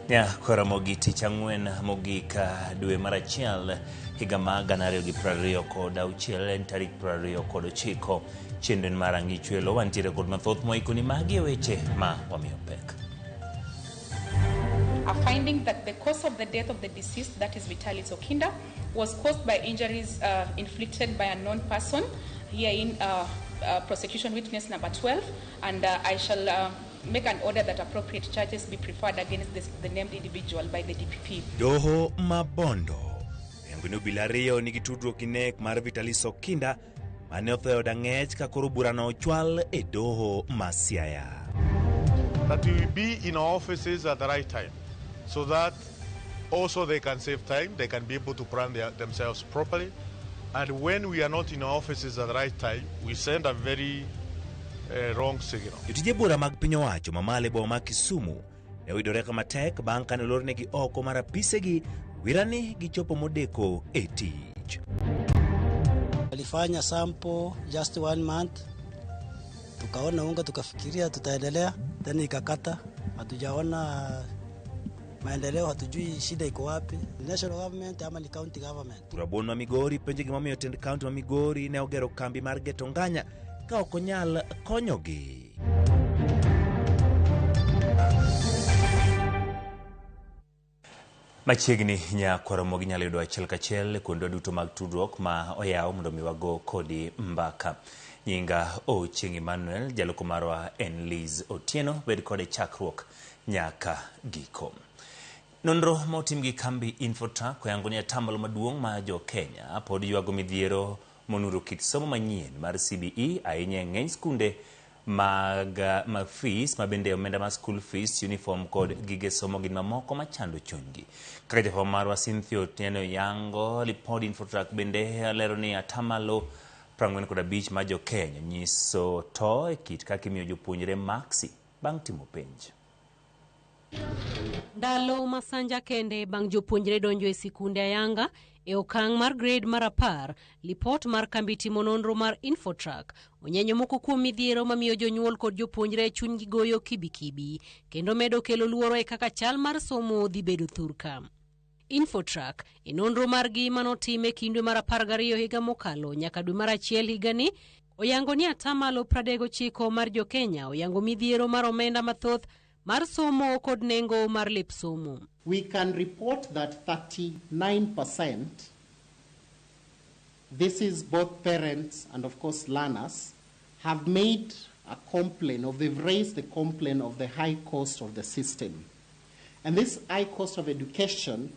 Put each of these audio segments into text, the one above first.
Nyakoramogi tich ang'wen mogik dwe mar achiel higa ma 2026 en tarik 29 chenro mar ang'ichwelo wantiere kod mathoth moikoni magi e weche ma wamiyo pek. A finding that the cause of the death of the deceased, that is Vitalis Okinda, was caused by injuries inflicted by a known person, here in prosecution witness number 12, and I shall make an order that appropriate charges be preferred against the named individual by the DPP. Doho ma Bondo oyango ni obila ariyo nigi tudruok gi nek mar Vitalis Okinda mane otho e od ang'ech ka koro burano ochwal e doho ma Siaya. That we will be in our offices at the right time so that also they can save time, they can be able to plan themselves properly. And when we are not in our offices at the right time, we send a very wrong signal. Jotije bura mag piny owacho mamalo e boma ma Kisumu ne oyudore kama tek bang' kane olornegi oko mar apisegi wirani gichopo modeko e tich. Walifanya sample just one month, tukaona unga, tukafikiria tutaendelea, tena ikakata, hatujaona maendeleo, hatujui shida iko wapi, national government ama ni county government. Rabuon ma Migori penjo gimomiyo tend kaunti ma Migori ne ogero kambi mar geto nganya ka ok onyal konyogi. Machiegni nyakwaro ginyalo yudo achiel kachiel kuonde duto mag tudruok ma oyaw mondo mi wago kodi mbaka. Nyinga Ochieng' Emmanuel, jaloko marwa en Liz Otieno, bed kode chakruok nyaka giko. Nonro motim gi kambi Infotrack oyango ni atamalo maduong' ma jo Kenya pod ywago midhiero monuro kit somo manyien mar CBE ahinya e ng'eny skunde mag ma fees ma bende omenda mar school fees, uniform kod gige somo gin mamoko machando chunygi. Kaka jafwambo marwa Cynthia Otieno yango, lipod Infotrack bende lero ni atamalo 45 ma jo Kenya nyiso to e kit kaka imiyo jopuonjre maksi bang' timo penj. Ndalo masanja kende bang' jopuonjre donjo e sikunde ayanga e okang' mar grade mar 10, lipot mar kambi timo nonro mar Infotrack onyenyo moko kuom midhiero mamiyo jonyuol kod jopuonjre chunygi goyo kibikibi kendo medo kelo luoro e kaka chal mar somo dhi bedo thurka. Infotrack e nonro margi manotim e kind dwe mar 12 higa mokalo nyaka dwe mar 1 higani oyango ni atamalo 39 mar jo-Kenya oyango midhiero mar omenda mathoth mar somo kod nengo mar lep somo. We can report that 39%, this is both parents and of course learners, have made a complaint, or they've raised the complaint of the high cost of the system. And this high cost of education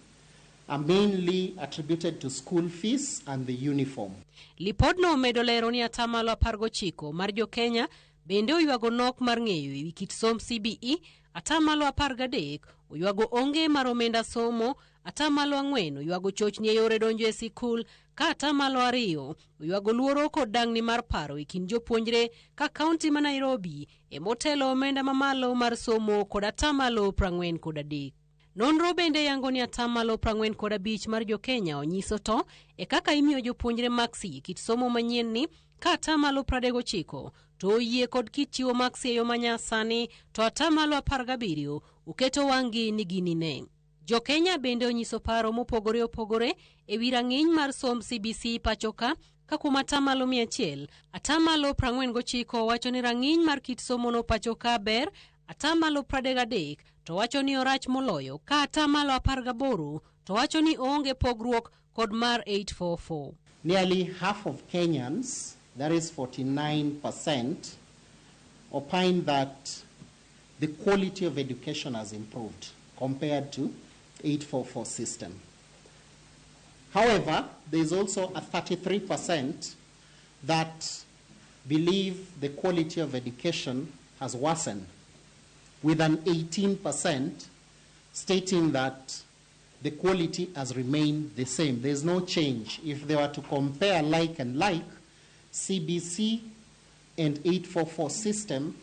are mainly attributed to school fees and the uniform. Lipodno omedo lero ni atamalo 19 mar jo-Kenya bende oywago nok mar ng'eyo ewi kit somb CBE, atamalo 13 oywago onge mar omenda somo, atamalo 4 oywago chochni e yore donjo e sikul, ka atamalo 2 oywago luoro kod dang'ni mar paro e kind jopuonjre ka kaunti ma Nairobi emotelo omenda mamalo mar somo kod atamalo 43. Nonro bende yango ni atamalo 45 mar jo-Kenya onyiso to e kaka imiyo jopuonjre maksi kit somo manyien ni ka atamalo 39 to oyie kod kit chiwo maksi e yo manyasani to atamalo 17 oketo wang'gi ni ginine. Jo-Kenya bende onyiso paro mopogore opogore e wi rang'iny mar somb CBC pacho ka kuom atamalo 100, atamalo 49 wacho ni rang'iny mar kit somono pacho ka ber, atamalo 33 to wacho ni orach moloyo, ka atamalo 18 to wacho ni oonge pogruok kod mar 844. Nearly half of Kenyans, that is 49%, opine that the quality of education has improved compared to 844 system. However, there is also a 33% that believe the quality of education has worsened, with an 18% stating that the quality has remained the same. There's no change. If they were to compare like and like, CBC and 844 system,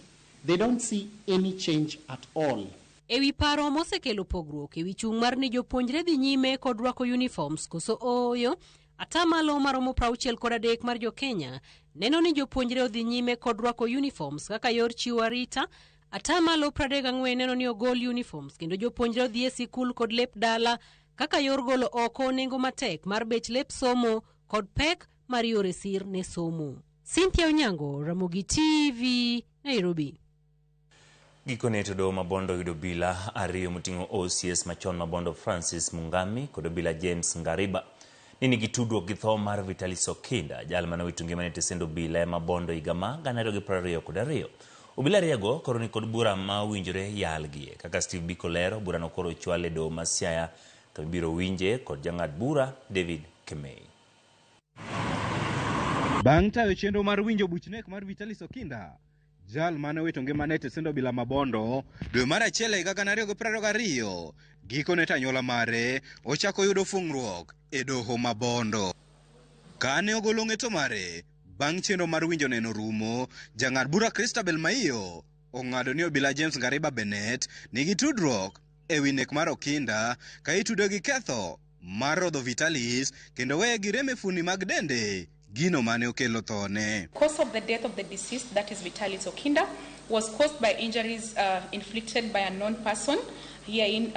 they don't see any change at all. Ewi paro mosekelo pogruok ewi chung' mar ni jopuonjre dhi nyime kod rwako uniforms koso ooyo, atamalo maromo 63 mar jo-Kenya neno ni jopuonjre odhi nyime kod rwako uniforms kaka yor chiwo arita, 34% neno ni ogol uniforms kendo jopuonjre odhi e sikul kod lep dala kaka yor golo oko nengo matek mar bech lep somo kod pek mar yore sir ne somo. Cynthia Onyango, Ramogi TV, Nairobi. Gikone to doho ma Bondo oyudo obila ariyo moting'o OCS machon ma Bondo Francis Mungami kod obila James Ngariba ni nigi tudruok gi tho mar Vitalis Okinda, jal mane owito ngimane e tesend obila ma Bondo higa ma 2022. Obila ariyogo koro ni kod bura ma owinjore yalgie. Kaka Steve Biko lero, burano koro ochwal e doho ma Siaya kama ibiro winje kod jang'ad bura David Kemei. Bang' tayo chenro mar winjo buch nek mar Vitalis Okinda, jal mane owito ngimane e tesend obila ma Bondo dwe mar achiel e higa 2022, gikone to anyuola mare ochako yudo fung'ruok e doho ma Bondo. Kane ogolo ng'eto mare bang' chenro mar winjo neno rumo, jang'ad bura Christabel Maiyo ong'ado ni obila James Ngariba Bennett nigi tudruok e wi nek mar Okinda ka itude gi ketho mar rodho Vitalis kendo weye gi rem e fuoni mag dende, gino mane okelo thone. Cause of the death of the deceased, that is Vitalis Okinda, was caused by injuries inflicted by a known person herein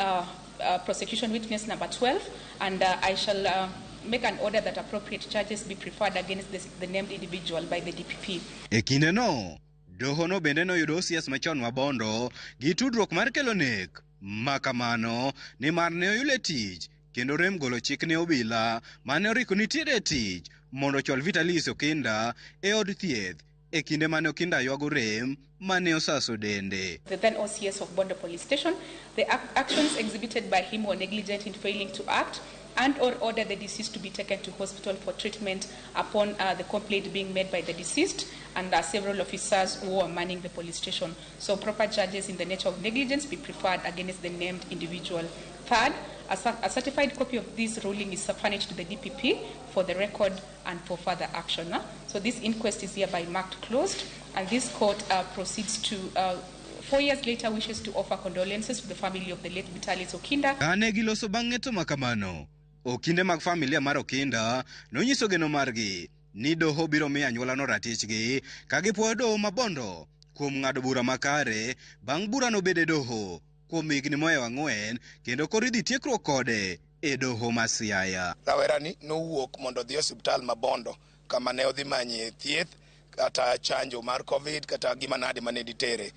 prosecution witness number 12, and I shall make an order that appropriate charges be preferred against the named individual by the DPP. E kindeno, dohono bende noyudo OCS machon ma Bondo gi tudruok mar kelo nek ma kamano nimar ne oyule tich kendo rem golo chik ne obila mane oriko nitiere e tich mondo ochwal Vitalis Okinda e od thieth e kinde mane Okinda ywago rem mane osaso dende. The then OCS of Bondo Police Station, the actions exhibited by him were negligent in failing to act and or order the deceased to be taken to hospital for treatment upon the complaint being made by the deceased and several officers who were manning the police station. So proper charges in the nature of negligence be preferred against the named individual. Third, a certified copy of this ruling is furnished to the DPP for the record and for further action. So this inquest is hereby marked closed, and this court proceeds to 4 years later wishes to offer condolences to the family of the late Vitalis Okinda. Kane giloso bang' ng'eto makamano, okinde mag familia mar Okinda nonyiso geno margi ni doho biro miyo anyuolano ratichgi ka gipuoyo doho ma Bondo kuom ng'ado bura makare bang' burano bedo e doho kuom higni mohewo 4 kendo koro idhi tiekruok kode e doho ma Siaya. Rawerani nowuok mondo odhi e osiptal ma Bondo kama ne odhi manye thieth kata chanjo mar COVID kata gima nade mane ditere.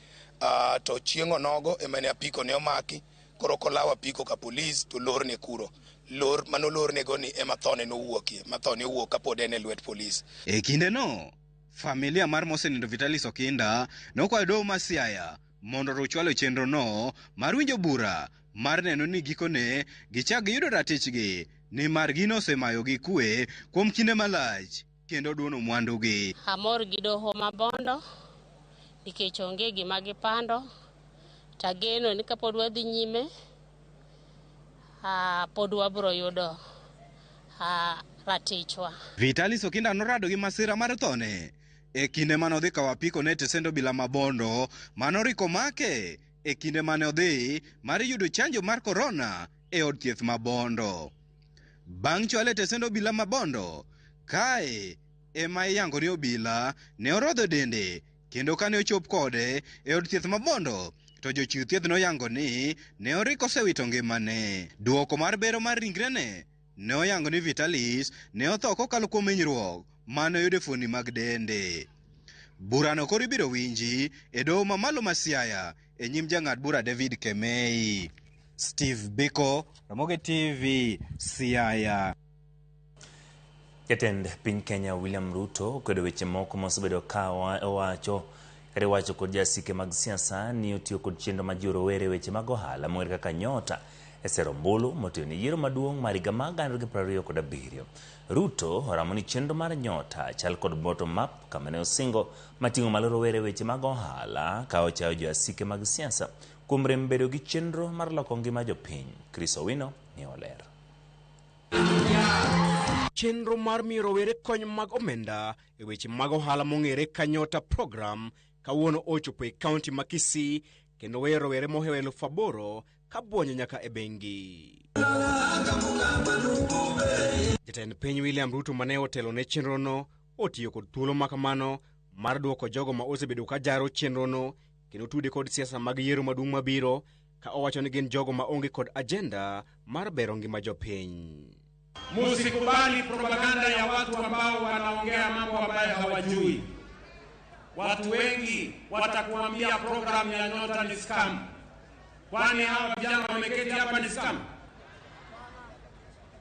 To chieng' onogo ema ne apiko ne omaki, koro kolawo apiko ka polis to lorne kuro. Lor manolornego ni ema thone nowuokie, ma thone owuok kapod en e lwet polis. E kindeno, familia mar mosenindo Vitalis Okinda nokwayo doho ma Siaya mondo ochwalo chenrono mar winjo bura mar neno ni gikone gichak giyudo ratichgi nimar gino osemayogi kwe kuom kinde malach kendo duono mwandugi. Amor gi doho ma Bondo nikech onge gima gipando, tageno ni kapod wadhi nyime pod wabiro yudo ratichwa. Vitalis Okinda norado gi masira mar thone e kinde mane odhi kawo apiko ne tesend obila ma Bondo manoriko make e kinde mane odhi mar yudo chanjo mar korona e od thieth ma Bondo. Bang' chwale e tesend obila ma Bondo, kae ema iyango ni obila ne orodho dende kendo kane ochop kode e od thieth ma Bondo to jochiw thieth noyango ni ne oriko osewito ngimane. Duoko mar bero mar ringrene ne oyango ni Vitalis ne otho kokalo kuom hinyruok mane oyudo e fuoni mag dende. Burano koro ibiro winji e doho mamalo ma Siaya e nyim jang'ad bura David Kemei. Steve Biko, Ramogi TV, Siaya. Jatend piny Kenya William Ruto okwedo weche moko mosebedo ka owacho kata iwacho kod jasike mag siasa ni otiyo kod chenro ma jiwo rowere weche mag ohala mong'ere kaka Nyota e sero ombulu motiyo ne yiero maduong' mar higa mar 2027. Ruto oramo ni chenro mar Nyota chal kod bottom up kama ne osingo mating'o malo rowere weche mag ohala ka ochayo joasike mag siasa kuom rem bedo gi chenro mar loko ngima jopiny. Chris Owino ni oler. Chenro mar miyo rowere kony mag omenda e weche mag ohala mong'ere ka Nyota program kawuono ochopo e kaunti ma Kisii kendo weyo rowere mohewo 8,000 ka buonjo nyaka e bengi. Jatend piny William Ruto mane otelo ne chenrono otiyo kod thuolo makamano mar duoko jogo ma osebedo ka jaro chenrono kendo tude kod siasa mag yiero maduong' mabiro ka owacho ni gin jogo ma onge kod ajenda mar bero ngima jopiny. Musikubali propaganda ya watu ambao wanaongea mambo ambayo hawajui. Watu wengi watakuambia program ya Nyota ni scam. Kwani hawa vijana wameketi hapa ni scam?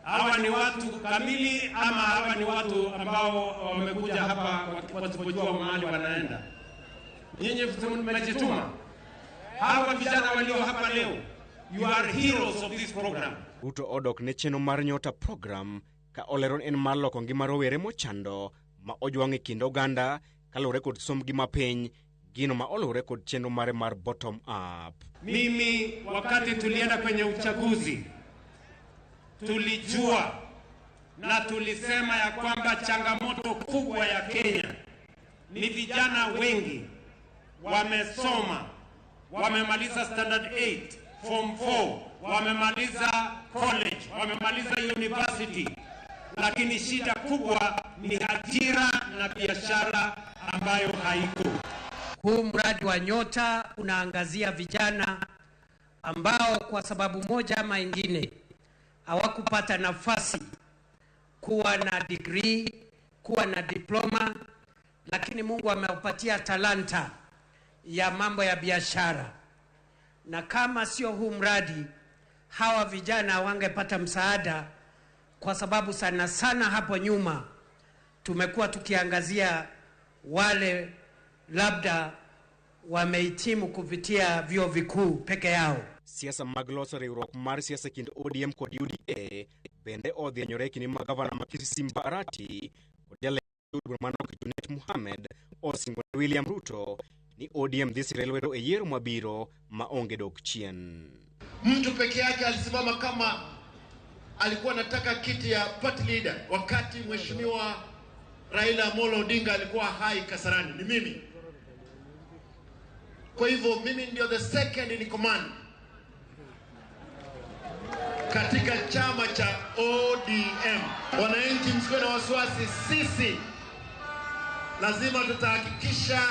Hawa ni watu kamili ama hawa ni watu ambao wamekuja hapa wasipojua mahali wanaenda? Nyinyi mmejituma. Hawa vijana walio hapa leo, you are heroes of this program. Ruto odok ne chenro mar Nyota program ka olero ni en mar loko ngima rowere mochando ma ojwang' e kind oganda kaluwore kod sombgi mapiny, gino ma oluwore kod chenro mare mar bottom up. Mimi wakati tulienda kwenye uchaguzi tulijua na tulisema ya kwamba changamoto kubwa ya Kenya ni vijana wengi wamesoma, wamemaliza standard 8, form 4, wamemaliza college, wamemaliza university, lakini shida kubwa ni ajira na biashara ambayo haiko. Huu mradi wa Nyota unaangazia vijana ambao kwa sababu moja ama ingine hawakupata nafasi kuwa na degree, kuwa na diploma, lakini Mungu amewapatia talanta ya mambo ya biashara. Na kama sio huu mradi, hawa vijana wangepata msaada, kwa sababu sana sana hapo nyuma tumekuwa tukiangazia wale labda wamehitimu kupitia vyuo vikuu peke yao. Siasa mag loso riwruok mar siasa kind ODM kod UDA bende odhianyore e kinde ma gavana ma Kisii Simba Arati kod jatend od bura ma Narok Junet Mohamed osingo ne William Ruto ni ODM dhi sire lwedo e yiero mabiro ma onge dok chien. Mtu peke yake alisimama kama alikuwa anataka kiti ya party leader wakati Mheshimiwa Raila Amolo Odinga alikuwa hai Kasarani, ni mimi. Kwa hivyo mimi ndio the second in command katika chama cha ODM. Wananchi msiwe na wasiwasi, sisi lazima tutahakikisha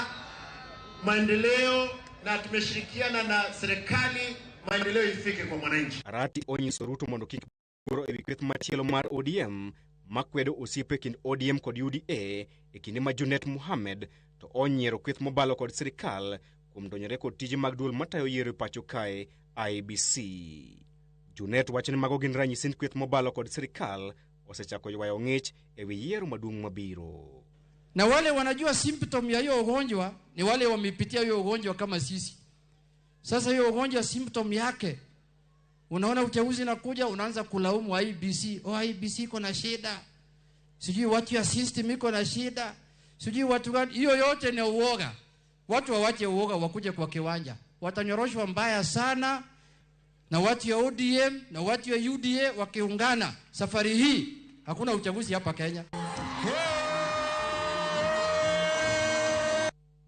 maendeleo na tumeshirikiana na serikali maendeleo ifike kwa mwananchi. Arati onyiso Ruto mondo kik luoro ewi kweth machielo mar ODM makwedo osiepe kind ODM kod UDA e kinde ma Junet Mohamed to onyiero kweth mobalo kod sirikal kuom donjore kod tije mag duol matayo yiero e pacho kae IEBC. Junet wacho ni mago gin ranyisi ni kweth mobalo kod sirikal osechako ywayo ng'ich ewi yiero maduong' mabiro. Na wale wanajua symptom ya hiyo ugonjwa ni wale wamepitia hiyo ugonjwa kama sisi. Sasa hiyo ugonjwa symptom yake, unaona uchaguzi nakuja, unaanza kulaumu IEBC. Oh, IEBC iko na shida, sijui watu ya system iko na shida, sijui watu gani. Hiyo yote ni uoga. Watu wawache uoga, wakuje kwa kiwanja, watanyoroshwa mbaya sana na watu ya ODM na watu ya UDA wakiungana. Safari hii hakuna uchaguzi hapa Kenya.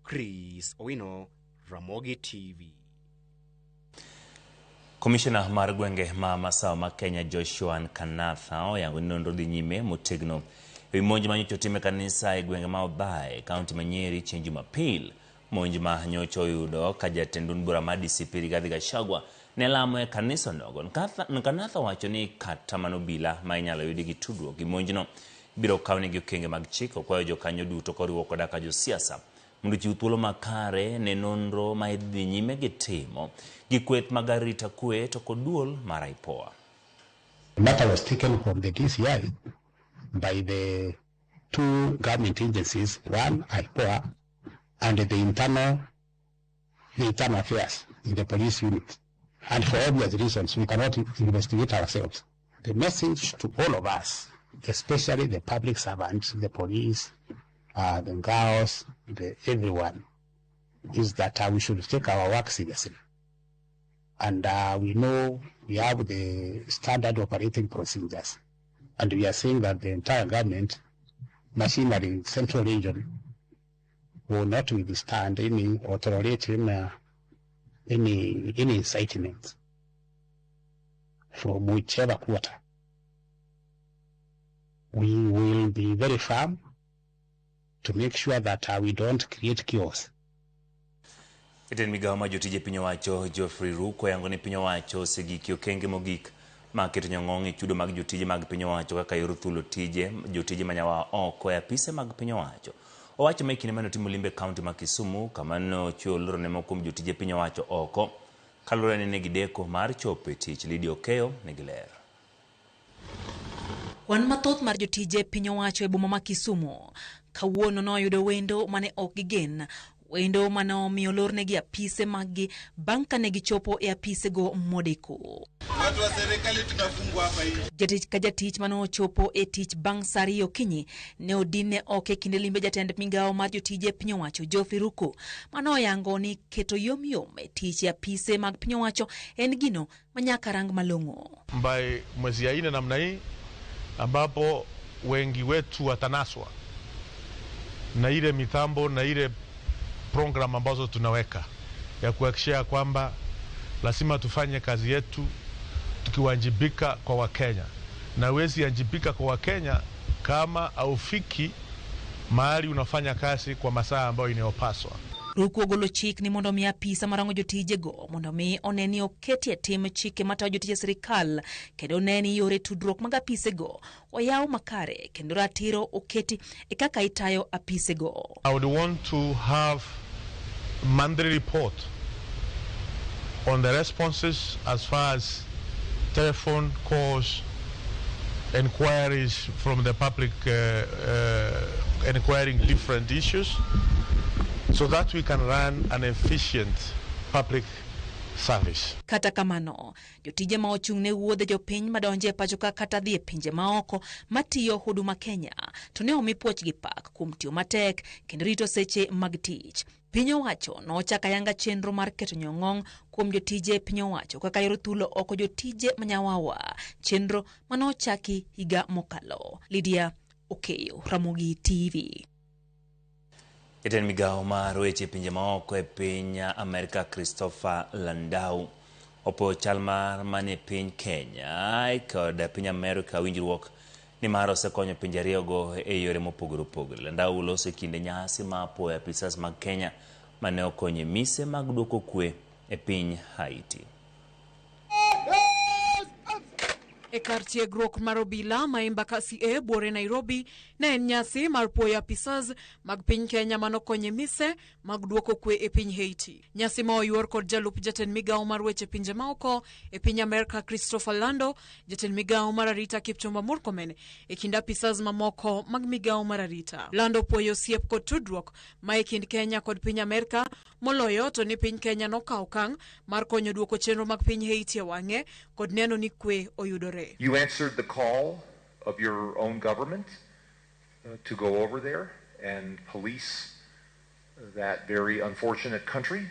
Chris Owino, Ramogi TV. Komishona mar gwenge ma masawa ma Kenya Joshua Nkanatha oyango ni nonro dhi nyime motegno ewi monj ma nyocha otim e kanisa e gwenge ma Othaya e kaunti ma Nyeri chieng' Jumapil. Monj ma nyocha oyudo ka jatend duond bura mar DCP Rigathi Gachagua ne lamo e kanisa onogo. Nkanatha wacho ni kata mana obila ma inyalo yudi gi tudruok gi monjno biro kawnegi okenge mag chik. Okwayo jokanyo duto koriwo koda ka josiasa mondo ochiw thuolo makare ne nonro ma idhi nyime gi timo gi kweth mag arita kwe to kod duol mar IPOA. The matter was taken from the DCI by the two government agencies, one IPOA and the internal affairs in the police unit. And for obvious reasons, we cannot investigate ourselves. The message to all of us, especially the public servants, the police, the girls, everyone, is that we should take our work seriously. And we know we have the standard operating procedures. And we are saying that the entire government machinery in Central Region will not withstand any or tolerate any incitement from whichever quarter. We will be very firm to make sure that we don't create chaos. Jatend migawo mar jotije piny owacho Geoffrey Ruku oyango ni piny owacho osegiki okenge mogik mar keto nyong'ong' e chudo mag jotije mag piny owacho kaka yor thulo tije jotije manyawa oko e apise mag piny owacho. Owacho ma e kinde mane otimo limbe e kaunti ma Kisumu kama ne ochiwo loro ne moko kuom jotije piny owacho oko kaluwore ni ne gideko mar chopo e tich. Lydia Okeyo nigi ler. Kwan mathoth mar jotije piny owacho e boma ma Kisumu kawuono noyudo wendo mane ok gigen, wendo mane omiyo olornegi apise maggi bang' kane gichopo e apisego modeko. Watu wa serikali tunafungwa hapa hivi. Jatich ka jatich mane ochopo e tich bang' saa 2 okinyi ne odinne oko e kinde limbe jatend migawo mar jotije piny owacho Geoffrey Ruku mane oyango ni keto yomyom e tich e apise mag piny owacho en gino manyaka rang malong'o. By mwezi ya 4 namna hii ambapo wengi wetu watanaswa na ile mitambo na ile program ambazo tunaweka ya kuhakikisha kwamba lazima tufanye kazi yetu tukiwajibika kwa Wakenya, na huwezi wajibika kwa Wakenya kama haufiki mahali unafanya kazi kwa masaa ambayo inayopaswa. Ruku ogolo chik ni mondo mi apisa marango jotijego mondo mi one ni oketi e tim chike matayo jotije sirikal kendo one ni yore tudruok mag apisego oyaw makare kendo ratiro oketi e kaka itayo apisego. I would want to have monthly report on the responses as far as telephone calls, inquiries from the public inquiring different issues, so that we can run an efficient public service. Kata kamano, jotije ma ochung' ne wuodhe jopiny madonjo e pacho ka kata dhi e pinje maoko matiyo Huduma Kenya to ne omi puoch gi pak kuom tiyo matek kendo rito seche mag tich. Piny owacho nochako ayanga chenro mar keto nyong'ong' kuom jotije piny owacho kaka yor thulo oko jotije manyawawa, chenro manochaki higa mokalo. Lydia Okeyo, Ramogi TV. Jatend migawo mar weche pinje maoko e piny Amerka Christopher Landau opo chal mar mane piny Kenya kod piny Amerka winjruok ni mar osekonyo pinje ariyogo e yore mopogore opogore. Landau loso e kinde nyasi mar puoyo apisas mag Kenya mane okonyo e mise mag duoko kwe e piny Haiti. E kar tiegruok mar obila ma Embakasi A buore Nairobi ne en nyasi mar puoyo apisas mag piny Kenya manokonyo e mise mag duoko kwe e piny Haiti. Nyasi ma oyuor kod jalup jatend migawo mar weche pinje maoko e piny Amerka Christopher Lando, jatend migawo mar arita Kipchumba Murkomen e kind apisas mamoko mag migawo mar arita. Lando puoyo osiep kod tudruok ma e kind Kenya kod piny Amerka moloyo to ni piny Kenya nokawo okang' mar konyo duoko chenro mag piny Haiti e wang'e kod neno ni kwe oyudore. You answered the call of your own government to go over there and police that very unfortunate country,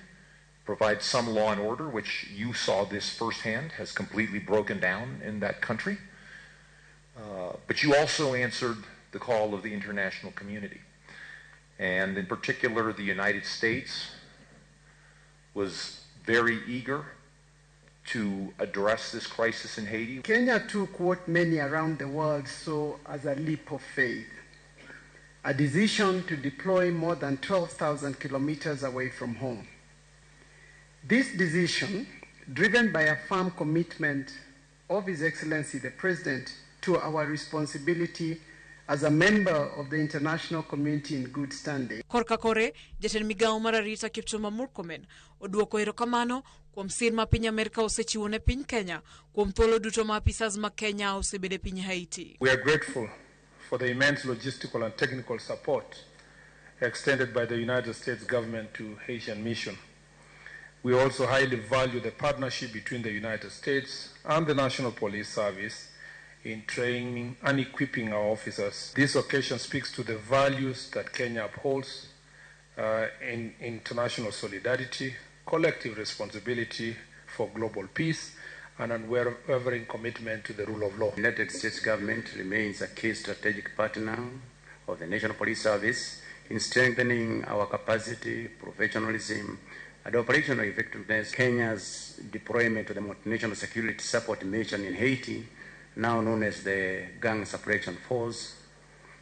provide some law and order, which you saw this firsthand has completely broken down in that country. But you also answered the call of the international community. And in particular, the United States was very eager to address this crisis in Haiti. Kenya took what many around the world saw as a leap of faith, a decision to deploy more than 12,000 kilometers away from home. This decision, driven by a firm commitment of His Excellency the President to our responsibility as a member of the international community in good standing. Korka kore, jatend migawo mar arita Kipchumba Murkomen oduoko erokamano kuom sir ma piny Amerka osechiwo ne piny Kenya kuom thuolo duto ma apisas mag Kenya osebedo e piny Haiti. We are grateful for the immense logistical and technical support extended by the United States government to Haitian mission. We also highly value the partnership between the United States and the National Police Service in training and equipping our officers. This occasion speaks to the values that Kenya upholds in international solidarity, collective responsibility for global peace, and unwavering commitment to the rule of law. The United States government remains a key strategic partner of the National Police Service in strengthening our capacity, professionalism, and operational effectiveness. Kenya's deployment to the Multinational Security Support Mission in Haiti, now known as the Gang Suppression Force,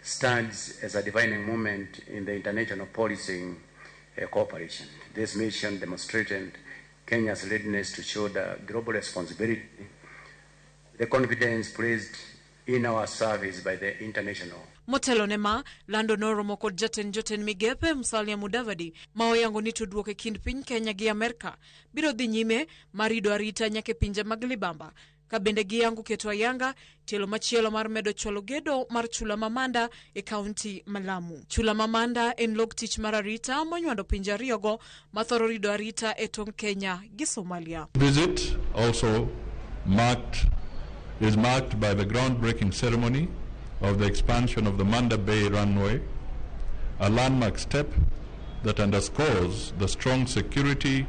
stands as a defining moment in the international policing cooperation. This mission demonstrated Kenya's readiness to shoulder global responsibility, the confidence placed in our service by the international Motelo ne ma, Lando noromo kod jatend jotend migepe Musalia Mudavadi ma oyango ni tudruok e kind piny Kenya gi Amerka biro dhi nyime mar rido arita nyaka e pinje mag libamba ka bende giyango keto ayanga tielo machielo mar medo chwalo gedo mar chula ma Manda e kaunti ma Lamu. Chula ma Manda en log tich mar arita monywando pinje ariyogo mathoro rido arita e tong' Kenya gi Somalia. Visit also is marked by the groundbreaking ceremony of the expansion of the Manda Bay runway, a landmark step that underscores the strong security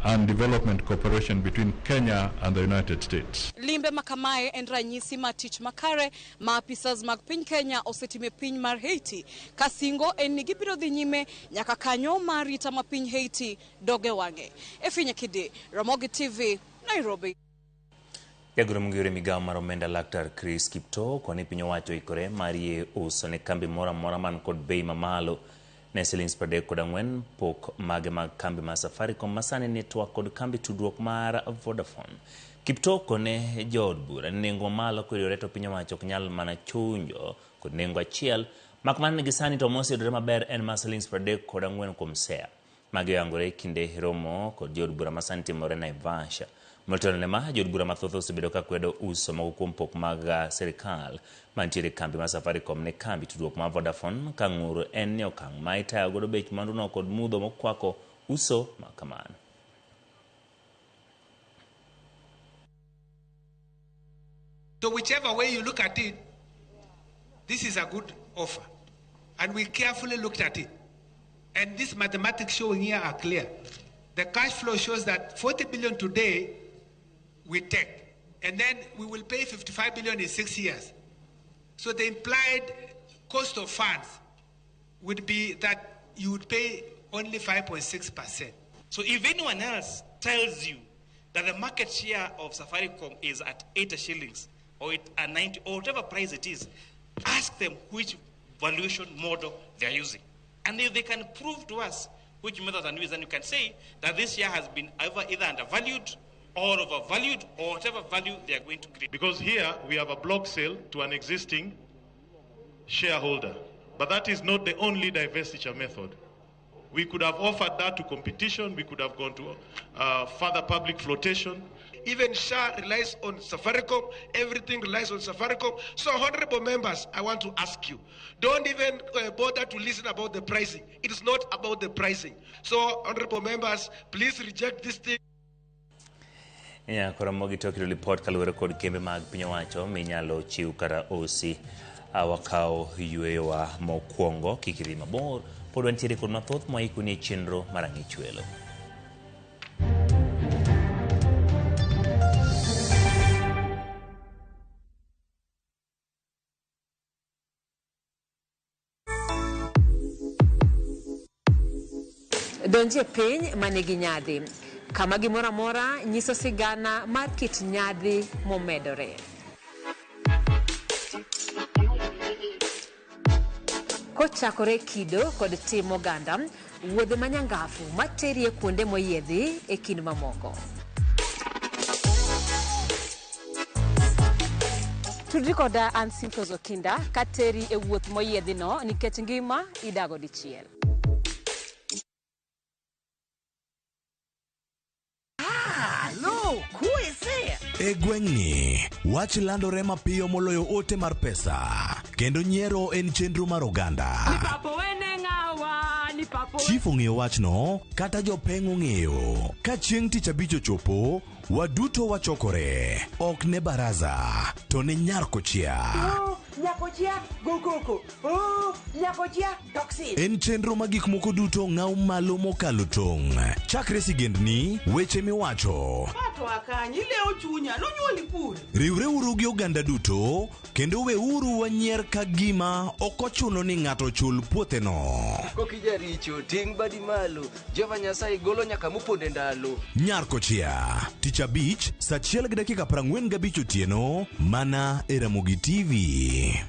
and development cooperation between Kenya and the United States. Limbe makamae en ranyisi mar tich makare ma apisas mag piny Kenya osetimo e piny mar Haiti. Ka singo en ni gibiro dhi nyime nyaka kanyo mar arita ma piny Haiti doge wang'e. Efinya Kide, Ramogi TV, Nairobi. Jagoro mong'ere migawo mar omenda Laktar Chris Kiptoo koni piny owacho oikore mar yie uso ne kambi moro amora man kod bei mamalo ne silings 34 pok mage mag kambi mar Safaricom masani ni twak kod kambi tudruok mar Vodafone. Kiptoo kone jood bura ni nengo mamalo koyudore to piny owacho ok nyal mana chunjo kod nengo achiel mak mana ni gisani to moseyudore maber en mar silings 34 kuom sea. Magi oyangore kinde romo kod jood bura masani timore Naivasha. Motelo ne ma, jood bura mathoth osebedo ka kwedo uso moko kuom pok mag sirikal mantiere e kambi mar Safaricom ne kambi tudruok mar Vodafone ka ng'ur en ni okang' ma itayo godo bech mwanduno kod mudho mokwako uso ma kamano. So whichever way you look at it, this is a good offer. And we carefully looked at it. And these mathematics showing here are clear. The cash flow shows that 40 billion today we take, and then we will pay 55 billion in 6 years. So the implied cost of funds would be that you would pay only 5.6%. So if anyone else tells you that the market share of Safaricom is at 80 shillings or at 90 or whatever price it is, ask them which valuation model they are using. And if they can prove to us which method and use, then you can say that this share has been either undervalued or overvalued or whatever value they are going to create. Because here we have a block sale to an existing shareholder. But that is not the only divestiture method. We could have offered that to competition. We could have gone to further public flotation. Even SHA relies on Safaricom. Everything relies on Safaricom. So, honorable members, I want to ask you, don't even bother to listen about the pricing. It is not about the pricing. So, honorable members, please reject this thing. Koro mogi tok yudo lipot kaluwore kod kembe mag piny owacho minyalo chiw kata osi. Wakawo yueyowa mokwongo, kik idhi mabor, pod wantiere kod mathoth mwaikoni e chenro mar Ang'ich Welo. Donjie piny manigi nyadhi, kama gimoro amora nyiso sigana mar kit nyadhi momedore. Kochakore kido kod tim oganda, wuodhe manyangafu materie kuonde moyiedhi e kind mamoko. Tudri koda an Simfros Okinda kateri e wuoth moyiedhino nikech ngima idago dichiel. E gweng'ni, wach landore mapiyo moloyo ote mar pesa, kendo nyiero en chenro mar oganda. Chief ong'eyo wachno, kata jopeng' ong'eyo. Ka chieng' tich abich ochopo, waduto wachokore. Ok ne baraza, to ne nyar kochia. En chenro ma gik moko duto ng'aw malo mokalo tong'. Chakre sigendni, weche miwacho. Riwreuru gi oganda duto, kendo weuru wanyier ka gima ok ochuno ni ng'ato chul puotheno. Kokijaricho, ting' badi malo, Jehova Nyasaye golo nyaka moponde ndalo. Nyar kochia, tich abich, saa 1:45 otieno, mana e Ramogi TV.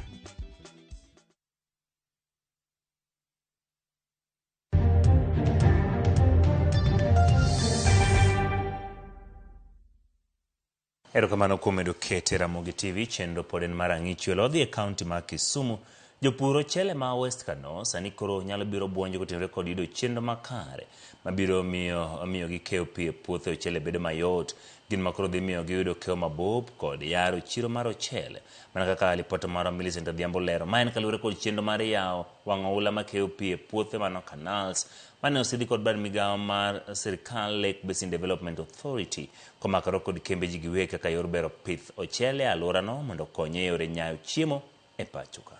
Erokamano kuom medo kete Ramogi TV, chenro pod en mar ang'ich welo. Wadhi e kaunti ma Kisumu. Jopur ochele ma West Kano sani koro nyalo biro buonjo kotenore kod yudo chenro makare mabiro miyo miyo gi keyo pi e puothe ochele bedo mayot. Gin ma koro dhi miyo giyudo keyo mabup kod yaro chiro mar ochele. Mana kaka lipot marwa Millicent Adhiambo lero. Ma en kaluwore kod chenro mar yawo wang' oula makeyo pi e puothe mano canals mane osidhi kod bad migawo mar sirkal Lake Basin Development Authority komakore kod kembe ji giwegi kaka yor bero pith ochele e alworano mondo okony e yore nyayo chiemo e pacho ka.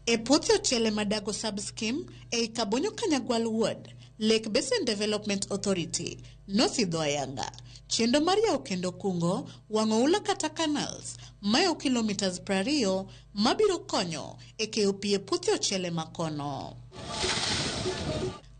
E puothe ochele Madago sub-scheme ei Kabonyo Kanyagwal Ward, Lake Basin Development Authority nosidho ayanga chenro mar yawo kendo kungo wang' oula kata canals mayawo kilomitas 20 mabiro konyo e keyo pi e puothe ochele makono.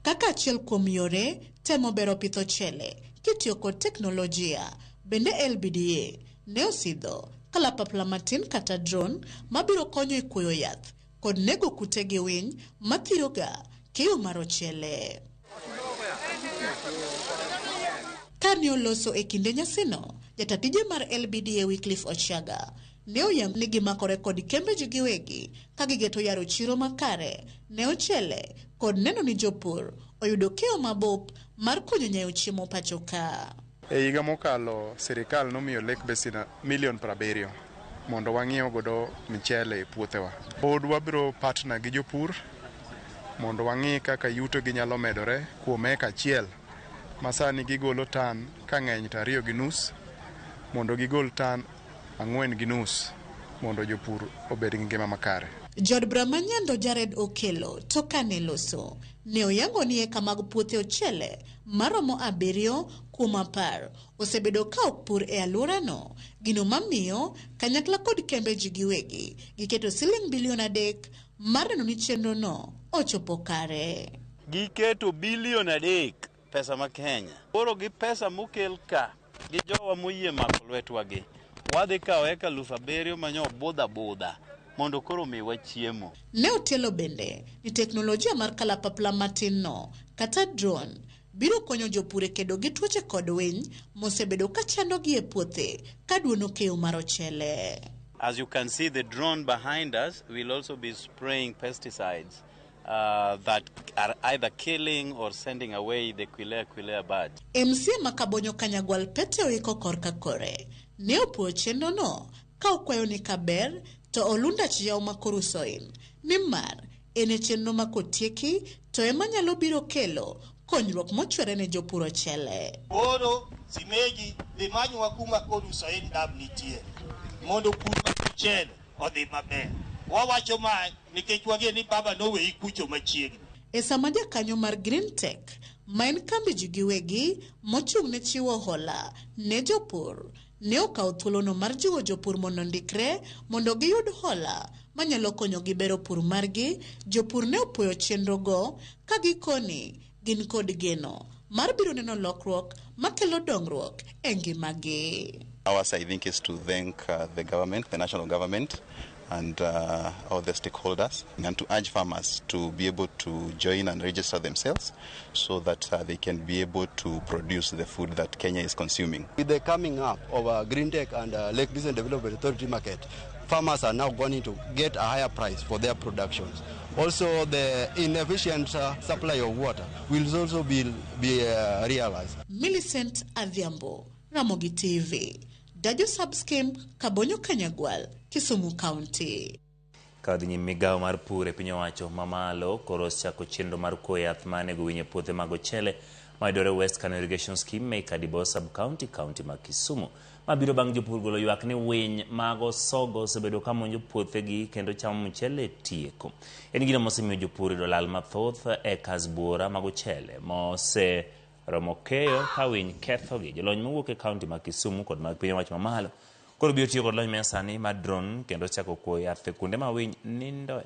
Kaka achiel kuom yore temo bero pith ochele kitiyo kod teknolojia, bende LBDA ne osidho kalapapla matin kata drone mabiro konyo e kuoyo yath kod nego kute gi winy mathiroga keyo mar ochele. Kane oloso e kinde nyasino, jata tije mar LBDA Wycliffe Ochiaga ne oyango ni gimakore kod kembe ji giwegi ka gigeto yaro chiro makare ne ochele kod neno ni jopur oyudo keyo mabup mar konyo nyayo chiemo pacho ka. E higa mokalo sirikal nomiyo Lake Basin milion 70 mondo wang'iew godo michele e puothewa. Pod wabiro partner gi jopur mondo wang'i kaka yuto gi nyalo medore kuom eka achiel ma sani gigolo tan ka ng'eny to 2.5 mondo gigol tan 4.5 mondo jopur obed gi ngima makare. Jaod bura ma Nyando Jared Okelo to kane loso ne oyango ni eka mag puothe ochele maromo 7 kuom 10 osebedo ka ok pur e alworano, gino mamiyo kanyakla kod kembe ji giwegi giketo siling bilion 3 mar neno ni chenrono ochopo kare. Giketo bilion 3 pesa ma Kenya. Koro gi pesa mokel ka gi jowa moyie mako lwetwa gi, wadhi kawo eka 7,000 manyo budha budha mondo koro miwa chiemo. Ne otielo bende ni teknolojia mar kalapapla matin no kata drone biro konyo jopur e kedo gi tuoche kod winy mosebedo ka chandogi e puothe ka duono keyo mar ochele. As you can see, the drone behind us will also be spraying pesticides that are either killing or sending away the quelea quelea birds. MCA ma Kabonyo Kanyagwal Pete Oiko korka kore ne opuoyo chenrono ka okwayo ni kaber to olundach yaw ma Korusoin nimar en e chenro ma kotieki to ema nyalo biro kelo konyruok mochwere ne jopur ochele. Koro simeji dhi manywa kuma Korusoin dam nitie mondo pur mar mchele odhi maber. Wawacho mae nikech wageno ni baba noweyi kucho machiegni. E sama jakanyo mar Green Tech ma en kambi ji giwegi mochung' ne chiwo hola ne jopur ne okawo thuolono mar jiwo jopur mondo ondikre mondo giyud hola manyalo konyogi bero pur margi. Jopur ne opuoyo chenrogo ka gikoni gin kod geno mar biro neno lokruok makelo dongruok e ngimagi. Ours, I think, is to thank the government, the national government, and all the stakeholders, and to urge farmers to be able to join and register themselves so that they can be able to produce the food that Kenya is consuming. With the coming up of Green Tech and Lake Basin Development Authority market, farmers are now going to get a higher price for their productions. Also, the inefficient supply of water will also be realized. Millicent Adhiambo, Ramogi TV, Dajo Sub-Scheme, Kabonyo Kanyagwal, Kisumu County. Ka dhi nyime migawo mar pur e piny owacho mamalo koro osechako chenro mar kuoyo yath manego winy e puothe mag ochele mayudore West Kano Irrigation Scheme e Kadibo Sub-County, kaunti ma Kisumu. Ma biro bang' jopur golo ywak ni winy mag osogo osebedo ka monjo puothegi kendo chamo mchele tieko. En gino mosemiyo jopur yudo lal mathoth e kas buora mag ochele mose romo keyo ka winy kethogi. Jolony mowuok e kaunti ma Kisumu kod mag piny owacho mamalo koro biro tiyo kod lony manyasani mar drone kendo chako kuoyo yath e kuonde ma winy nindoe.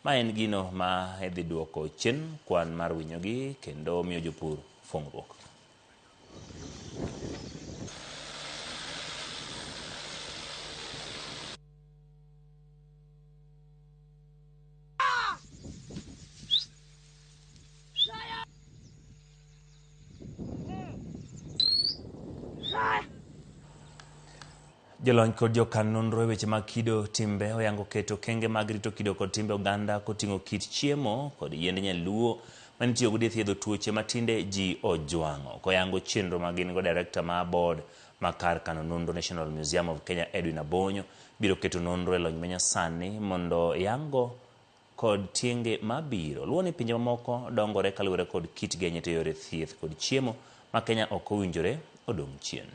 Ma en gino ma idhi duoko chien kwan mar winyogi kendo miyo jopur fong'ruok. Jolony kod jokan nonro e weche mag kido timbe oyango keto okenge mag rito kido kod timbe oganda koting'o kit chiemo kod yiend nyaluo manitiyogo e thiedho tuoche matinde ji ojwang'o. Koyango chenro ma gin go, director ma board ma kar kano nonro National Museum of Kenya Edwin Abonyo biro keto nonro e lony manyasani mondo yango kod tienge mabiro. Luwo ni pinje mamoko dongore kaluwore kod kitgi ahinya to yore thieth kod chiemo ma Kenya ok owinjore odong' chien.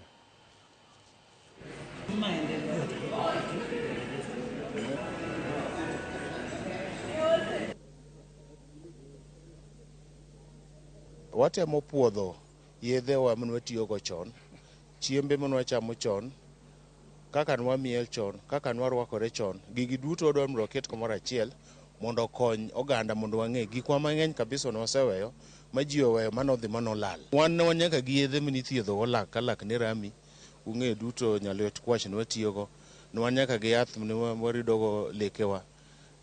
Watemo puodho yedhewa mane watiyogo chon, chiembe mane wachamo chon, kaka ne wamiel chon, kaka ne warwakore chon. Gigi duto wadwaro mondo waket kamoro achiel mondo okony oganda mondo wang'e gikwa mang'eny kabisa ne waseweyo ma ji oweyo mane odhi mane olal. Wan ne wan nyaka gi yedhe mane ithiedhogo lak ka lak ne rami, ung'eyo duto nyaliot kwach ne watiyogo, ne wan nyaka gi yath mane waridogo lekewa,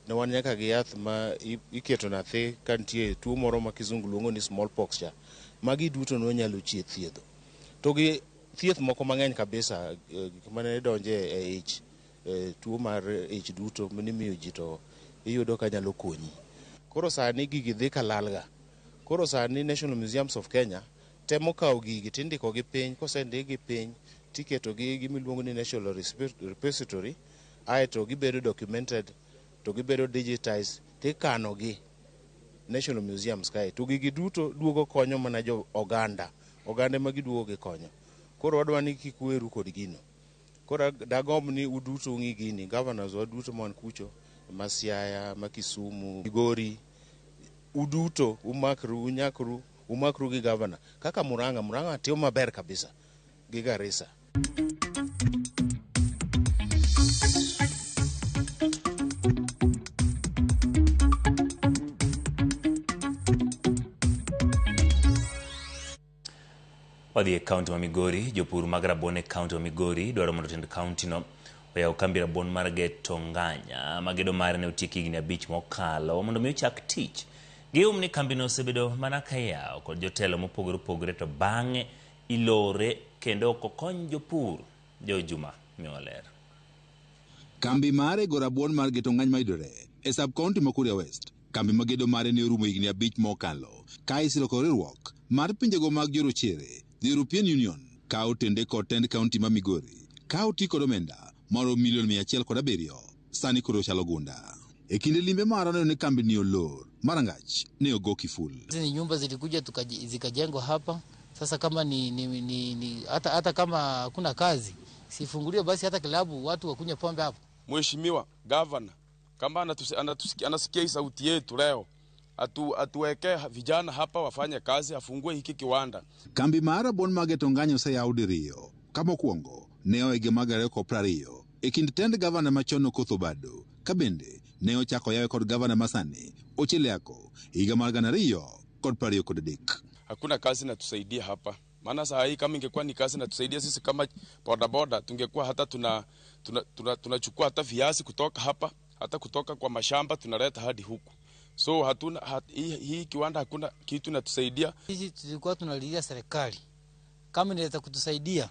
ne wan nyaka gi yath ma iketo nyathi ka nitie tuo moro ma kizungu luongo ni smallpox cha. Magi duto ne wanyalo thiedho. To gi thieth moko mang'eny kabisa, gik mane donje e ich, tuo mar ich duto mane imiyo ji to iyudo ka nyalo konyi. Koro sani gigi dhi ka lalga. Koro sani National Museums of Kenya temo kawo gigi tindikogi piny, kosendikgi piny tiketogi gimiluongo ni National Repository, aeto gibedo documented to gibedo digitized tikanogi National Museums kae. To gigi duto duogo konyo mana jo oganda, oganda ema giduogo gikonyo. Koro wadwa ni kik weru kod gino. Koro dagomb ni uduto ung'i gini, governors wa duto man kucho, ma Siaya, ma Kisumu, Migori, uduto umakru, unyakru, umakru gi governor. Kaka Murang'a, Murang'a timo maber kabisa gi Garissa. Wadhi e kaunti ma Migori, jopur mag rabuon e kaunti ma Migori dwaro mondo tend kaunti no oyaw kambi rabuon mar Getonganya ma gedo mare ne otieki higni 5 mokalo mondo mi ochak tich. Gium ni kambino osebedo mana ka iyawo kod jotelo mopogore opogore to bang'e ilore kendo ok okony jopur. Jo Juma miwa ler. Kambi mar rego rabuon mar Getonganya mayudore e sub county ma Kuria West, kambi ma gedo mare ne orumo higni 5 mokalo ka isiro kod riwruok mar pinjego mag jorochere, the European Union, ka otende kod tend kaunti ma Migori, ka oti kod omenda moro milion 107, sani koro chalo gunda. E kinde limbe mar neno ni kambi ni olor, marangach ne ogo kiful. Hizi ni nyumba zilikuja zikajengwa hapa. Sasa kama ni hata kama hakuna kazi, sifunguliwe basi hata klabu watu wakunywe pombe hapo. Mheshimiwa Governor, kama anasikia hii sauti yetu leo, atuweke vijana hapa wafanye kazi, afungue hiki kiwanda. Kambi mar rabuon mag Getonganya oseyaw diriyo. Ka mokwongo ne oege mag 2020 e kind tend gavana machon Okoth Obado, ka bende ne ochako yawe kod gavana masani Ochieng Ako higa mar 2023. Hakuna kazi inatusaidia hapa. Maana saa hii kama ingekuwa ni kazi inatusaidia sisi kama bodaboda, tungekuwa hata tunachukua hata viazi kutoka hapa, hata kutoka kwa mashamba tunaleta hadi huku. So hatuna hii kiwanda hakuna kitu inatusaidia. Sisi tulikuwa tunalilia serikali kama inaweza kutusaidia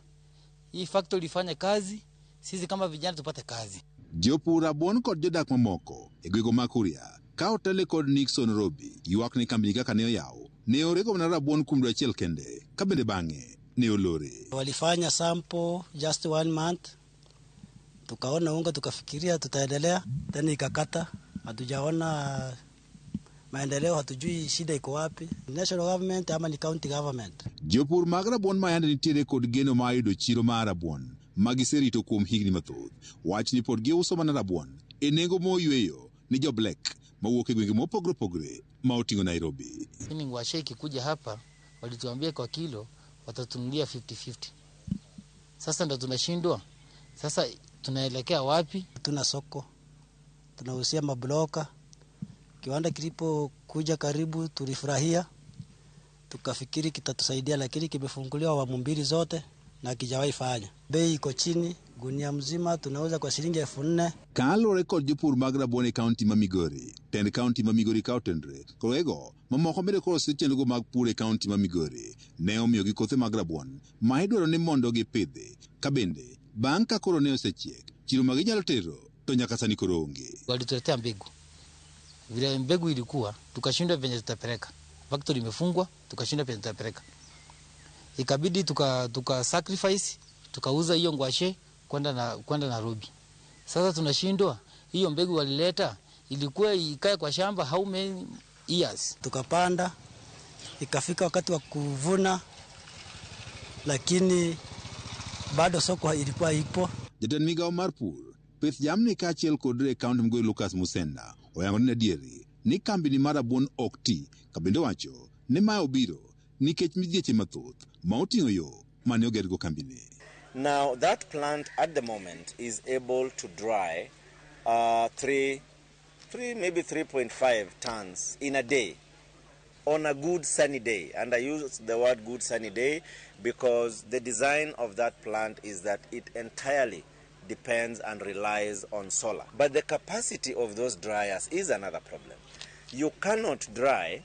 hii factory ifanye kazi, sisi kama vijana tupate kazi. Jopur rabuon kod jodak mamoko e gwenge mag Kuria ka otele kod Nixon Robi ywak ni kambi kaka ne oyaw ne orego mana rabuon kuom dwe achiel kende ka bende bang'e ne olore. Walifanya sample just 1 month, tukaona unga tukafikiria tutaendelea, tena ikakata, hatujaona maendeleo, hatujui shida iko wapi, national government ama ni county government. Jopur mag rabuon ma yande nitiere kod geno mar yudo chiro mar rabuon ma giserito kuom higni mathoth, wach ni pod giuso mana rabuon e nengo moyweyo ni jo black mawuok e gwenge mopogore opogore ma oting'o Nairobi. Mimi washeki kuja hapa walituambia kwa kilo watatunulia 50-50. Sasa ndo tunashindwa. Sasa tunaelekea wapi? Tuna soko, tunahusia mabloka. Kiwanda kilipo kuja karibu tulifurahia, tukafikiri kitatusaidia, lakini kimefunguliwa awamu mbili zote na hakijawahi fanya. Bei iko chini Gunia mzima tunauza kwa shilingi 4,000. Kaluwore kod jopur mag rabuon e kaunti ma Migori, tend kaunti ma Migori ka otenre kod ego mamoko bende koro sir chenrogo mag pur e kaunti ma Migori ne omiyogi kothe mag rabuon ma idwaro ni mondo gipidhi ka bende bang' ka koro ne osechiek chiro ma ginyalo tero to nyaka sani koro onge. Walituletea mbegu, vile mbegu ilikuwa tukashindwa venye tutapeleka, factory imefungwa, tukashindwa venye tutapeleka, ikabidi tuka sacrifice tukauza hiyo ngwashe kwenda Nairobi. Sasa tunashindwa, hiyo mbegu walileta ilikuwa ikae kwa shamba how many years? Tukapanda, ikafika wakati wa kuvuna, lakini bado soko ilikuwa ipo. Jatend migao mar pur, pith jamni kaachiel kod e kaunti Migori Lucas Musenda oyango ni adieri ni kambi ni mar rabuon ok ti, ka bende owacho ni mae obiro nikech midhieche mathoth ma oting'o yo mane ogergo kambini. Now that plant at the moment is able to dry 3 maybe 3.5 tons in a day on a good sunny day. And I use the word good sunny day because the design of that plant is that it entirely depends and relies on solar. But the capacity of those dryers is another problem. You cannot dry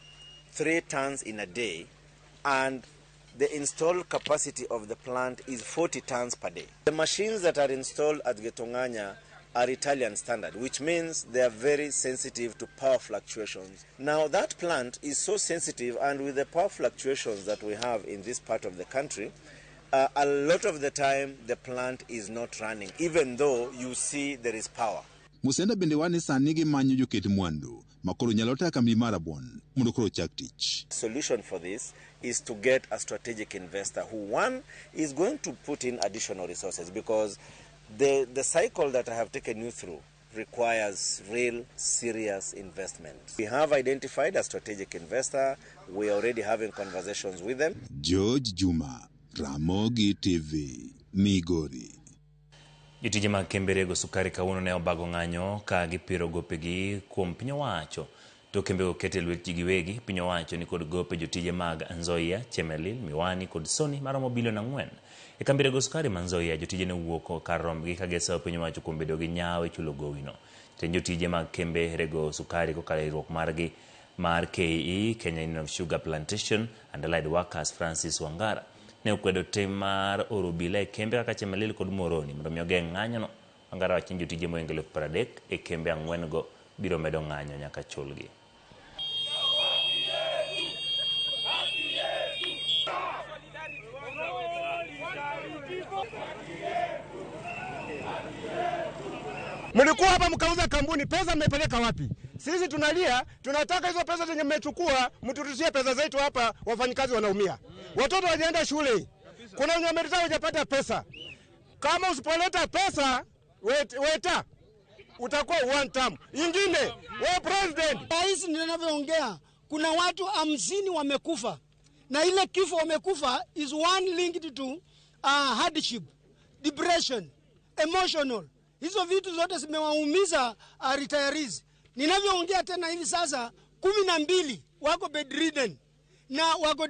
3 tons in a day and the installed capacity of the plant is 40 tons per day. The machines that are installed at Getonganya are Italian standard, which means they are very sensitive to power fluctuations. Now that plant is so sensitive, and with the power fluctuations that we have in this part of the country, a lot of the time the plant is not running, even though you see there is power. Musenda bende wane sani gimanyo joket mwandu makoro nyalo tayo kambi mar rabuon mondo koro ochak tich. Solution for this is to get a strategic investor who, one, is going to put in additional resources, because the cycle that I have taken you through requires real serious investment. We have identified a strategic investor. We are already having conversations with them. George Juma, Ramogi TV, Migori. Jotije mag kembe rego sukari kawuono ne obago ng'anyo ka gipiro gopegi kuom piny owacho. To kembego ket e lwet ji giwegi, piny owacho ni kod gope jotije mag Nzoia, Chemelil, Miwani kod Sony maromo bilion 4. E kambi rego sukari ma Nzoia, jotije ne owuok kar rombgi ka gisayo piny owacho kuom bedo gi nyawo e chulo gowino. Jatend jotije mag kembe rego sukari kokalo e riwruok margi mar KE, Kenya Union of Sugar Plantation and Allied Workers, Francis Wangara ne okwedo tim mar oro obila e kembe kaka Chemelil kod Muhoroni mondo mi ogeng' ng'anyono. Wangara wacho ni jotije mohingo 30,000 e kembe 4 go biro medo ng'anyo nyaka chulgi. Mlikuwa hapa mkauza kampuni, pesa mmepeleka wapi? Sisi tunalia, tunataka hizo pesa zenye mmechukua, mturudishie pesa zetu hapa, wafanyikazi wanaumia. Watoto wajaenda shule. Kuna wenye wameritaya hawajapata pesa. Kama usipoleta pesa, weta utakuwa one term. Ingine, wewe president. Rais ninavyoongea, kuna watu 50 wamekufa. Na ile kifo wamekufa is one linked to hardship, depression, emotional. Hizo vitu zote zimewaumiza retirees. Ninavyoongea tena hivi sasa 12 wako bedridden na wako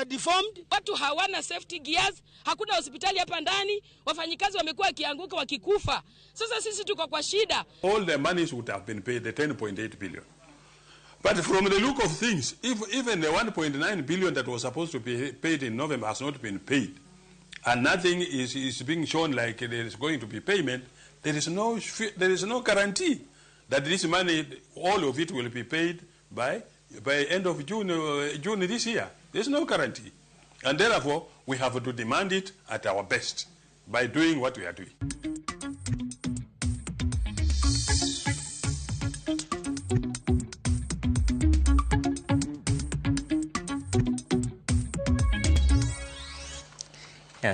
deformed. Watu hawana safety gears, hakuna hospitali hapa ndani, wafanyikazi wamekuwa wakianguka wakikufa. Sasa sisi tuko kwa shida. All the monies would have been paid, the 10.8 billion. But from the look of things, if even the 1.9 billion that was supposed to be paid in November has not been paid, and nothing is being shown like there is going to be payment, there is no guarantee that this money, all of it will be paid by end of June this year. There is no guarantee. And therefore, we have to demand it at our best by doing what we are doing.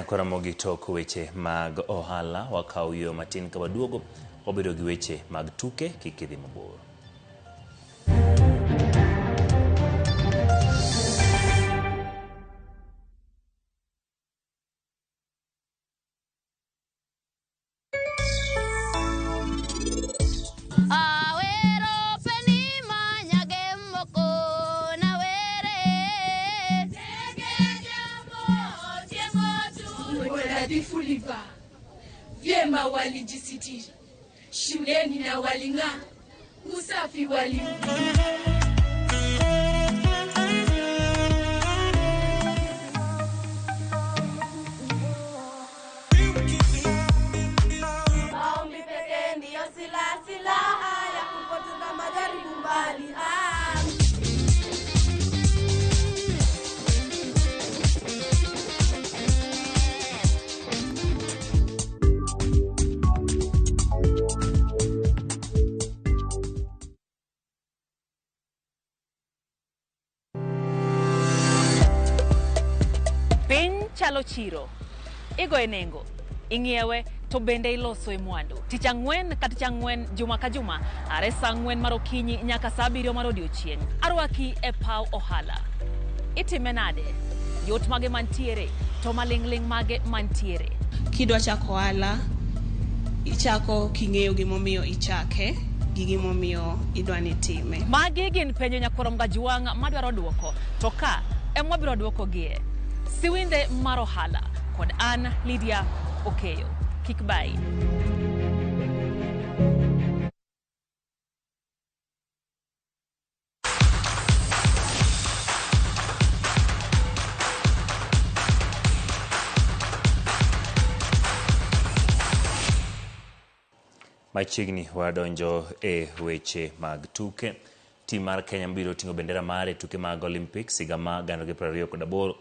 Koro tok weche mag ohala wakaw yo matin ka waduogo wabedo gi weche mag tuke kik idhi mabor. Vyema walijisitiri shuleni na waling'aa, usafi wali Maombi pekee ndiyo silaha ya kupoteza majaribu mbali. Piny chalo chiro. Igoye nengo, ing'iewe to bende iloso e mwandu. Tich ang'wen ka tich ang'wen juma ka juma are saa 4 mar okinyi nyaka saa 7 mar odiochieng'. Arwaki e paw ohala. Itime nade? Yot mage mantiere to maling'ling' mage mantiere. Kidwa chako ohala, ichako king'eyo gimomiyo ichake gi gimomiyo idwa ni itime. Magi gin penjo nyakwar Mgajuang' madwaro duoko to ka ema wabiro duokogie. Siwinde mar ohala kod an Lydia Okeyo. Kik bayi. Machiegni wadonjo e weche mag tuke. Tim mar Kenya biro ting'o bendera mare e tuke mag Olympics higa ma 2028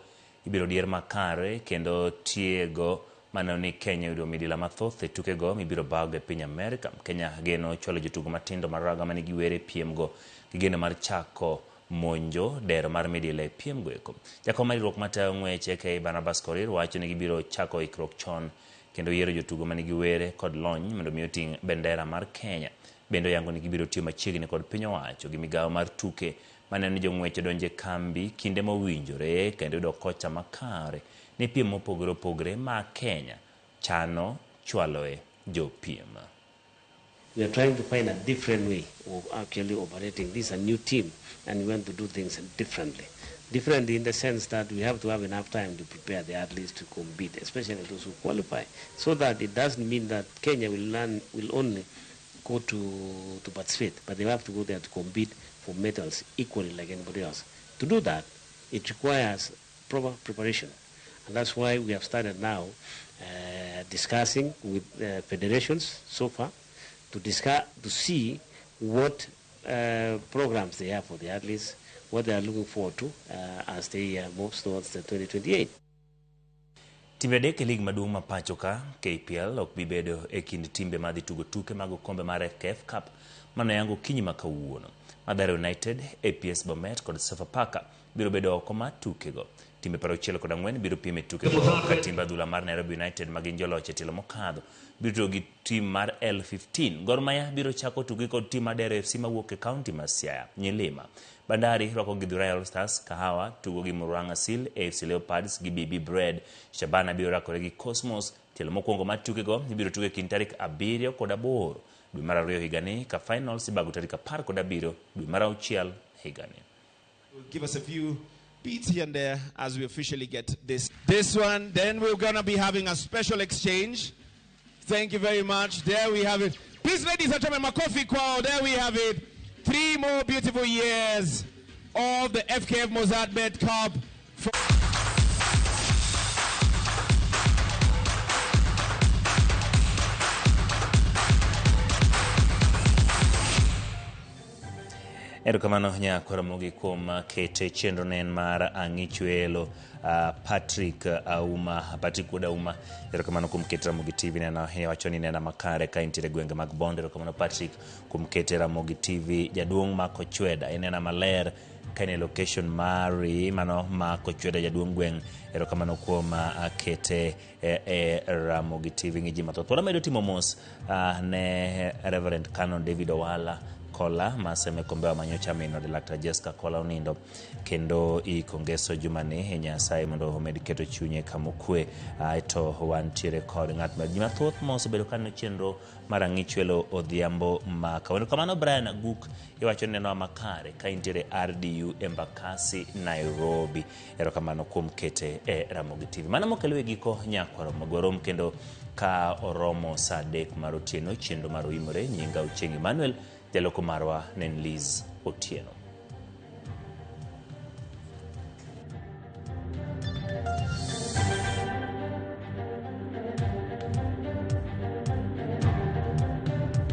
ibiro dier makare kendo tiego maneno ni Kenya oyudo midila mathoth e tukego mibiro bago e piny Amerika. Kenya geno chwalo jotugo matindo maraga manigi were piemgo gi geno mar chako monjo dero mar midila e piemgo eko. Jakom mar riwruok matayo ng'wech AK Barnabas Korir wacho ni gibiro chako ikruok chon kendo yiero jotugo manigi were kod lony mondo mi oting' bendera mar Kenya. Bende oyango ni gibiro tiyo machiegni kod piny owacho gi migawo mar tuke maneno ni jong'wech odonjo e kambi kinde mowinjore kendo yudo kocha makare ne piem mopogore opogore ma Kenya chano chwaloe jopiem. We are trying to find a different way of actually operating. This is a new team and we want to do things differently. Differently in the sense that we have to have enough time to prepare the athletes to compete, especially those who qualify, so that it doesn't mean that Kenya will only go to participate, but they have to go there to compete for medals equally like anybody else. To do that, it requires proper preparation. And that's why we have started now discussing with federations so far to discuss, to see what programs they have for the athletes, what they are looking forward to as they move towards the 2028. Timbe adek e lig maduong' ma pacho ka KPL ok bi bedo e kind timbe madhi tugo tuke mag okombe mar FKF Cup manoyango okinyi ma kawuono. Mathare United, APS Bomet kod Sofapaka biro bedo oko mar tukego. Timbe 64 biro piem e tukego ka timbe adhula mar Nairobi United ma gin joloch e tielo mokadho biro tugo gi tim mar L15. Gor Mahia biro chako tuke kod tim mar Dero FC mawuok e kaunti ma Siaya, Nyilima. Bandari rwako Githurai All Stars, Kahawa tugo gi Murang'a Seal, AFC Leopards gi BB Bread. Shabana biro rakore gi Cosmos. Tielo mokwongo mar tukego ibiro tuge kind tarik 7 kod 8 dwe mar 2 higani, ka finals ibago tarik 17 dwe mar 6 higani. Give us a few beats here and there as we officially get this one. Then we're gonna be having a special exchange. Thank you very much. There we have it. Please, ladies and gentlemen, makofi kwao. There we have it. 3 more beautiful years of the FKF Mozzart Bet Cup. Erokamano Nyakwaramogi kuom kete chenro ne en mar Ang'ichwelo Patrick Auma, Patrick Wuod Auma. Erokamano kuom kete Ramogi TV neno iwacho ni nena makare ka intiere gwenge mag Bondo. Erokamano Patrick kuom kete Ramogi TV. Jaduong' Mako Chweda inena maler ka in e location mari mano Mako Chweda jaduong' gweng'. Erokamano kuom kete e Ramogi TV ng'i ji mathoth. Pod amedo timo mos ne Reverend Canon David Owala Kola ma Seme Kombewa manyocha min ode Laktar Jessica Kola onindo kendo iiko ngeso jumani e Nyasaye mondo omed keto chunye kamokwe. Aeto wantiere kod ng'at ma ji mathoth mosebedo ka neno chenro mar Ang'ich Welo odhiambo ma kawuono. Kamano Brian Aguk iwacho ni nenowa makare ka intiere RDU Embakasi Nairobi. Erokamano kuom kete e Ramogi TV. Mano mokelo e giko nyakwaro Magorom kendo ka oromo saa 3 mar otieno chenro mar oimore nyinga Ochieng' Emmanuel jaloko marwa ne en Liz Otieno.